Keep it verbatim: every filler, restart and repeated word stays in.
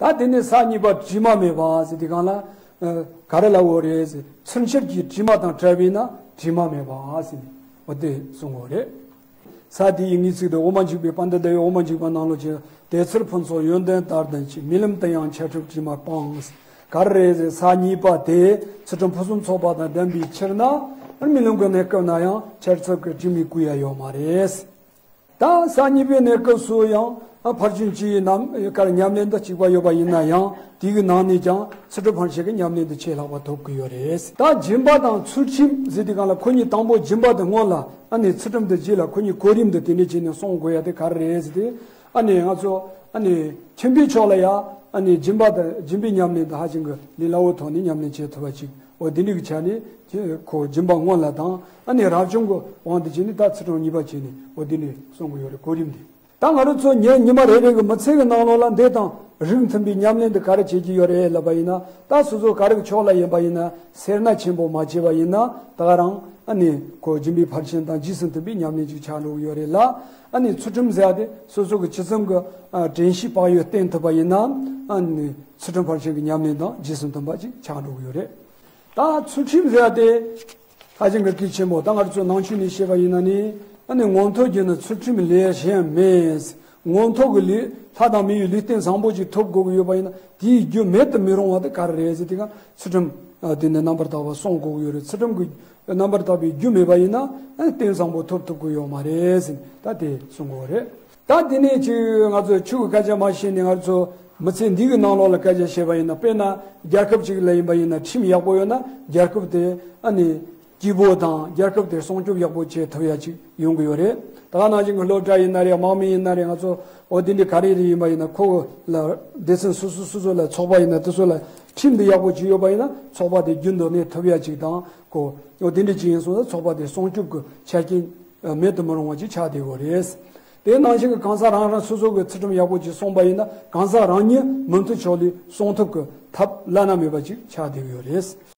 ད་དེ་ནས་ས་གཉིས་པ་དྲི་མ་མེད་པ་ཟེར་དུས་སྒང་ལ། ཨ། ག་རེ་ལབ་དགོས་རེད་ཟེར། ཚུལ་འཆར་གྱི་དྲི་མ་དང་བྲལ་བས་ན་དྲི་མ་མེད་པ་ཟེར་ནས་འོ་དེ་གསུང་དགོས་རེད། ས་དེ་ཡི་དངོས་ཚིག་དེ་འོ་མ་འཇིག་པའི་དཔལ་ལྡན་འདས་འོ་མ་འཇིག་པ་ནང་ལོགས་ཀྱི་དེ་ཚུལ་ཕུན་ཚོགས་ཡོན་ཏན་ལྟར་ལྡན་ཅིང་། རྨི་ལམ་དུ་ཡང་འཆལ་གྲིབ་དྲི་མ་སྤངས། ག་རེ་རེད་ཟེར། ས་གཉིས་པ་དེ་ཚུལ་ཁྲིམས་ཕུན་སུམ་ཚོགས་པ་དང་ལྡན་པའི་ཕྱིར་ན། རྨི་ལམ་གྱི་གནས་སྐབས་ན་ཡང་འཆལ་གྲིབ་ཀྱི་དྲི་མའི་གོས་ཡང་ཡོད་མ་རེད། ད་ས་གཉིས་པའི་གནས་སྐབས་སུ་ཡང་ཕར་ཕྱིན་བཅུའི་ནམ་ཀར་ཉམས་ལེན་དང་གཅིག་པ་ཡོད་པ་ཡིན་ན་ཡང་། དེའི་ནང་ནས་ཀྱང་ཚུལ་ཁྲིམས་ཕར་ཕྱིན་གྱི་ཉམས་ལེན་དེ་ཆེས་ལྷག་པ་ཐོབ་ཀྱི་ཡོད་རེད། ད་སྦྱིན་པ་དང་ཚུལ་ཁྲིམས་ཟེར་དུས་སྒང་ལ་ཁོ་གཉིས་དང་པོ་སྦྱིན་པ་དེ་སྔོན་ལ། ཨ་ནི་ཚུལ་ཁྲིམས་དེ་རྗེས་ལ་ཁོ་གཉིས་གོ་རིམ་དུ་དེ་འདྲ་བྱས་ནས་སྲུང་དགོས་ཡ་དེ་ག་རེ་རེད་ཟེར་ཏེ། ཨ་ནི་ང་ཚོ་ཨ་ནི་ཁྱིམ་པའི་ཕྱོགས་ལ་ཡ། ཨ་ནི་སྦྱིན་པ་དང་སྦྱིན་པའི་ཉམས་ལེན་དེ་ཧ་ཅང་གི་ལས་སླ་བོའི་ཐོག་ནས་ཉམས་ལེན་བྱེད་ཐུབ་པ་ཅིག་འོ་དེ་འདྲའི་གི་ཆ་ནས་ཁོ་སྦྱིན་པ་སྔོན་ལ་དང་། ཨ་ནི་རབ་བྱུང་གི་དབང་དུ་བྱས་ནས་ད་ཚུལ་ཁྲིམས་གཉིས་པ་བྱས་ནས་འོ་དེ་འདྲ་སྲུང་གི་ཡོད་རེད། གོ་རིམ་དེ། ད་ང་རང་ཚོ་ཉིན་ཉི་མ་རེ་རེ་གི་མི་ཚེ་གི་ནང་ལོགས་ལ་འདི་དང་རིགས་མཐུན་པའི་ཉམས་ལེན་དེ་ག་རེ་བྱེད་ཀྱི་ཡོད་རེད་ལབ་པ་ཡིན་ན། ད་སོ་སོ་ག་རེ་གི་ཕྱོགས་ལ་ཡིན་པ་ཡིན་ན། སེར་སྣ་ཆེན་པོ་མ་བྱས་པ་ཡིན་ན། ད་ག་རང་ཨ་ནི་ཁོ་སྦྱིན་པའི་ཕར་ཕྱིན་དང་རྗེས་སུ་མཐུན་པའི་ཉམས་ལེན་ཅིག་ཆགས་འགྲོ་གི་ཡོད་རེད་ལ། ཨ་ནི་ཚུལ་ཁྲིམས་ཟེར་ཡ་དེ་སོ་སོ་གི་ཇི་ཙམ་གི་ཨ་དྲན་ཤེས་བག་ཡོད་བསྟེན་ཐུབ་པ་ཡིན་ན། ཨ་ནི་ཚུལ་ཁྲིམས་ཕར་ཕྱིན་གྱི་ཉམས་ལེན་དང་རྗེས་སུ་མཐུན་པ་ཅིག་ཆགས་འགྲོ་གི་ཡོད་རེད། ད་ཚུལ་ཁྲིམས་ཟེར་ཡ་དེ་ཧ་ཅང་གི་གལ་ཆེན་པོ། ད་ང་ཚོ་ནང་ཆོས་ནས་བཤད་པ་ཡིན་ན་ནི། ཨ་ནི་མངོན་མཐོ་རྒྱུ་ནི་ཚུལ་ཁྲིམས་ལས་གཞན་མེད། མངོན་མཐོ་གི་ལུས། ལྷ་དང་མི་ཡི་ལུས་རྟེན་བཟང་པོ་ཅིག་ཐོབ་དགོས་ཀྱི་ཡོད་པ་ཡིན་ན། དེའི་རྒྱུ་མེད་དུ་མི་རུང་བ་དེ་ག་རེ་རེད་ཟེར་དུས་སྒང་། ཚུལ་ཁྲིམས་དེ་ནི་རྣམ་པར་དག་པ་སྲུང་དགོས་ཀྱི་ཡོད་རེད། ཚུལ་ཁྲིམས་ཀྱི་རྣམ་པར་དག་པའི་རྒྱུ་མེད་པ་ཡིན་ན། ཨ་ནི་རྟེན་བཟང་པོ་ཐོབ་ཐུབ་ཀྱི་ཡོད་མ་རེད་ཟེར་ནས་ད་དེ་གསུང་དགོས་རེད། ད་དེ་ནས་ཅིག་ང་ཚོ་ཆོས་ཀྱི་སྐད་ཆ་མ་བཤད་ནས། ང་ཚོ་མི་ཚེ་འདི་གི་ནང་ལོགས་ལ་སྐད་ཆ་བཤད་པ་ཡིན་ན། དཔེར་ན་རྒྱལ་ཁབ་ཅིག་ལ་ཡིན་པ་ཡིན་ན། ཁྲིམས་ཡག་པོ་ཡོད་ན་རྒྱལ་ཁབ་དེ་ཨ་ནི་སྐྱིད་པོ་དང་། རྒྱལ་ཁབ་དེ་སྲུང་སྐྱོབ་ཡག་པོ་བྱེད་ཐུབ་ཡ་ཅིག་ཡོང་གི་ཡོད་རེད། ད་ག་ནང་བཞིན་གྱི་སློབ་གྲྭ་ཡིན་ན་རེད། དམག་མི་ཡིན་ན་རེད། ང་ཚོ་འོ་དེ་འདྲའི་ག་རེ་རེ་ཡིན་པ་ཡིན་ན། ཁོ་ལ་སྡེ་ཚན་སོ་སོ་སོ་སོ་ལ། ཚོགས་པ་ཡིན་ན་དེ་ཚོ་ལ་ཁྲིམས་དེ་ཡག་པོ་ཅིག་ཡོད་པ་ཡིན་ན། ཚོགས་པ་དེ་རྒྱུན་དུ་གནས་ཐུབ་ཡ་ཅིག་དང་། ཁོ་འོ་དེ་འདྲ་ཅིག་ཡིན་སོང་ན་ཚོགས་པ་དེ་སྲུང་སྐྱོབ་ཀྱི་ཆ་རྐྱེན་མེད་དུ་མི་རུང་བ་ཅིག་ཆགས་བསྡད་ཡོད་རེད། དེ་ནང་བཞིན་གྱི་གང་ཟག་རང་རང་སོ་སོ་གི་ཚུལ་ཁྲིམས་ཡག་པོ་ཅིག་སྲུང་པ་ཡིན་ན། གང་ཟག་རང་ཉིད་མུ་མཐུད་ཕྱོགས་ལས་སྲུང་ཐབས་ཀྱི་ཐབས་བླ་ན་མེད་པ་ཅིག་ཆགས་བསྡད་ཡོད་རེད།